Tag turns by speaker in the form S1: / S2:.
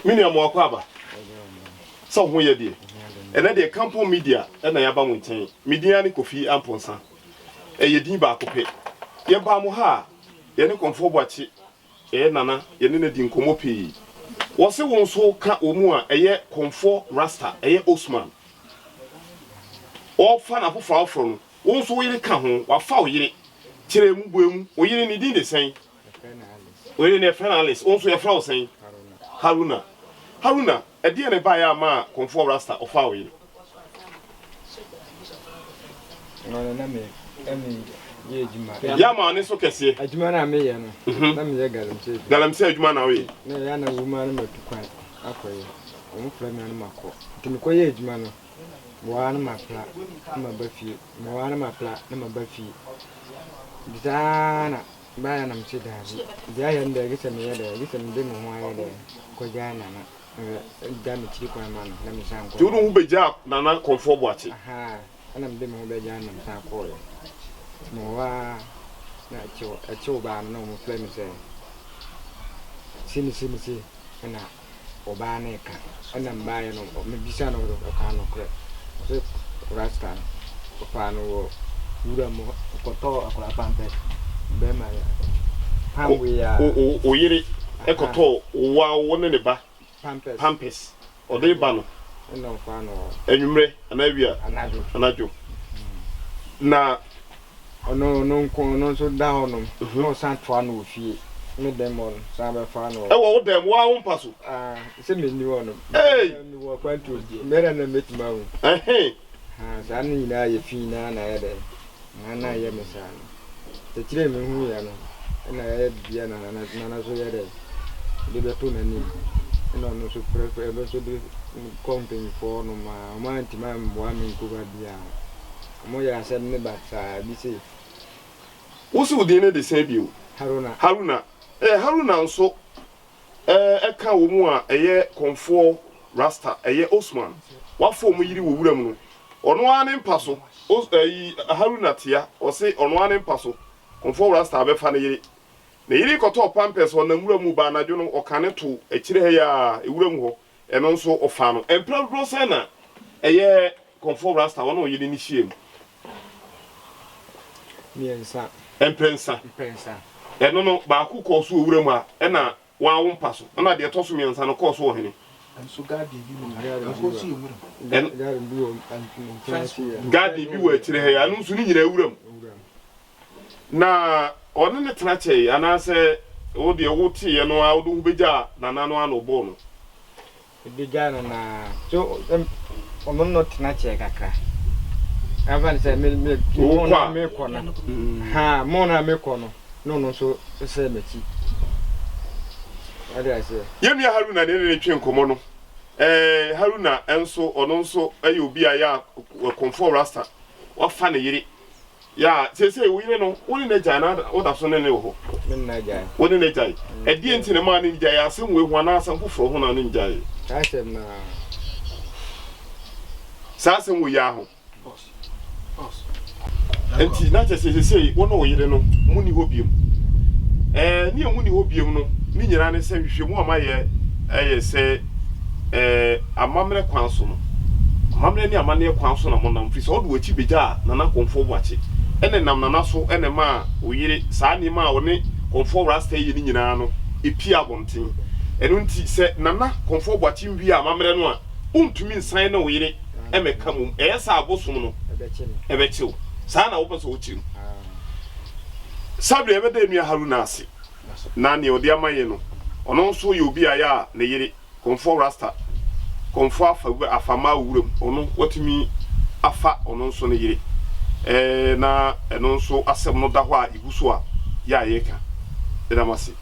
S1: Me nua mo akwaaba. Sɛ wo ho yɛ deɛ. Ɛnɛ deɛ Kampɔn Media na yɛaba mo nkyɛn. Me din ara ne Kofi Amponsah. Ɛyɛ din baako pɛ. Yɛbaa mo ha a, yɛne Kɔmfoɔ Boakye, ɛyɛ Nana, yɛne no adi nkɔmmɔ pii. Wɔse wo nso ka wɔn mu a ɛyɛ Kɔmfoɔ Rasta, ɛyɛ Osman. Ɔrefa n'afoforɔ afoforɔ no, wo nso wo yere ka ho. Wafa wo yere. Kyerɛ mu, bue mu. Wo yere ne din de sɛn? Wo yere no yɛfrɛ no Alice. Wo nso yɛfrɛ wo sɛn? Haruna. Haruna, ɛdeɛn na ɛbaeɛ a maa Kɔmfoɔ Rasta ɔfaa wo yere?
S2: Ɔno na me na me yɛ adwuma.
S1: Yɛ ama ne so kɛseɛ.
S2: Adwuma no a meyɛ no, mhm. na meyɛ galamsey adwuma.
S1: Galamsey adwuma na woyɛ?
S2: Na ɛyɛ na wuma no matu kwan akɔyɛ. Wɔn frɛ me ano makɔ. Nti mekɔyɛ adwuma no, mewɔ ara no mapra na maba fie. Mewɔ ara no mapra na maba fie. Nti saa na baeɛ na mese daabi. Deɛ ayɛ no deɛ gye sɛ meyɛ dɛ, gye sɛ mede me ho ayɛ dɛ kɔgyae nana. Gya me kyiri kwan ma no na me san kɔɔ.
S1: Nti wode wo ho bɛgyaa Nana Kɔmfoɔ Boakye?
S2: Ahaa, ɛna mede me ho bɛgyaa no na me san kɔɔeɛ. Nti mewɔ hɔ ara na ɛkyew ɛkyew baa no na wɔn frɛ me sɛ sei ne sei ne sei ɛna ɔbaa no reka. Ɛna mebaeɛ no mebisa no ɔkaa nokorɛ. Ɔse rasta no ɔfaa no wɔ wura mu hɔ ɔkɔtɔɔ akwadaa pampers bɛrima yɛ pam wei a.
S1: Wo yere kɔtɔɔ wo a wo ne ne ba pampers ɔde reba no anwummerɛ anaa awia anadwo na.
S2: Ɔno ɔno nko ɔno nso da hɔ nom na ɔsan toa no wɔ fie me dɛm hɔ no san bɛfa no.
S1: Ɛwɔ wo dɛm wo ara wo mpa so.
S2: Ah sɛ me nni hɔ nom. Ei. Me wɔ akwantuo mɛdɛ na mɛtumi ahu.
S1: Ɛhɛn.
S2: Ha saa ne nyinaa yɛ fi naa na ayɛ dɛn na na ayɛ me saa no. Akyire a mehuiɛ no na yɛayɛ biribiara na Nana Nana nso yɛ dɛ de bɛto n'anim ɛna ɔno nso frɛfrɛ ɔno nso de kɔ mpanyinfoɔ hɔ nom a wɔn antumi ammoa me nkuba biara wɔn yɛ asɛm ne basaa bi sei.
S1: Wo se wo din no de sɛn bio?
S2: Haruna.
S1: Haruna. Eh Haruna nso eh ɛka wɔn a ɛyɛ kɔmfoɔ Rasta ɛyɛ Osman wafa wɔn yere wɔ wuram no Ɔno ara ne mpa so, os ɛyi, Haruna tea, ɔse ɔno ara ne mpa so, Komfoɔ Rasta abɛfa ne yere. Ne yere kɔtɔɔ pampers, ɔnam wura mu ba anadwo no, ɔka no too akyire ha yi ara, ewura mu hɔ, ɛno nso ɔfaa no. Mprɛ dodoɔ sɛn na ɛyɛ Komfoɔ Rasta ɔne ɔyere no hyiaam?
S2: Mmiɛnsa.
S1: Mprɛnsa.
S2: Mprɛnsa.
S1: Ɛno no, baako kɔɔ so wɔ wura mu ha, ɛna Wɔn wo mpa so. Ɛna deɛ ɛtɔ so miɛnsa no kɔɔ so wɔ hene?
S3: Nso garden bi wɔ hɔ. Ɛhɔ nso yɛ nwura mu.
S2: Garden bi wɔ nkyɛn ase yɛ.
S1: Garden bi wɔ akyire ha yi, ɛno nso ne nyinaa wura mu. Na ɔne no tena kyɛe anaasɛ wo deɛ wo teeɛ no ara wode wo ho bɛgyaa Nana no ara na ɔbɔɔ no?
S2: Mede gyaa no na so ɔno no tena kyɛɛ kakra. Ɛmfa no sɛ me me mo na mekɔ no. Ha mo na mekɔ no na ɔno nso sɛ m'akyi. Ɔde aseɛ.
S1: Yɛn nua Haruna ne ne twe nkɔmmɔ no. Ɛɛ Haruna nso ɔno nso yɛ obi a yɛ a kɔmfoɔ rasta wafa ne yere. Yeah, seesei wo yere no, wo ne no agyae anaa woda so ne no wɔ hɔ?
S2: Me ne no agyae.
S1: Wo ne no agyae. Ɛdeɛn nti na ɛmaa ne no gyae? Asɛm wei ho anaa asɛm foforɔ ho na ne no gyaeɛ?
S2: Saa asɛm no ara.
S1: Saa asɛm wei ara ho. Nti na kyerɛ sɛ seesei wo ne wo yere no, monni hɔ biom. Ɛɛ, ne a monni hɔ biom no, ne nyinaa ne sɛ nhwehwɛmu a mayɛ yɛ sɛ ɛɛ, amammerɛ kwan so no, amammerɛ ne amanneɛ kwan so na monam, firi sɛ wode w'akyi bɛgyaa Nana Komfoɔ Boakye, ɛna ɛnam Nana so na ɛmaa wo yere saa nneɛma a ɔne Komfoɔ Rasta yɛ no nyinaa no pue abɔnten. Ɛno nti, sɛ Nana Komfoɔ Boakye nwie amammerɛ no a, wontumi nsan ne wo yere mmɛka mmom. Ɛyɛ saa a, abosom no bɛkye wo. Saa na wopɛ sɛ wokyerɛ mu? Saa berɛ yi, yɛbɛda yɛn nua Haruna ase. Na nea ɔde ama yɛn no, ɔno nso yɛ obi a yɛ a ne yere, Kɔmfoɔ Rasta, Kɔmfoɔ afa wura, afa mmaa wɔ wuram, ɔno watumi afa ɔno nso ne yere. Ɛɛ, na ɛno nso asɛm no da hɔ a egu so a yɛ a yɛreka. Yɛda mo ase.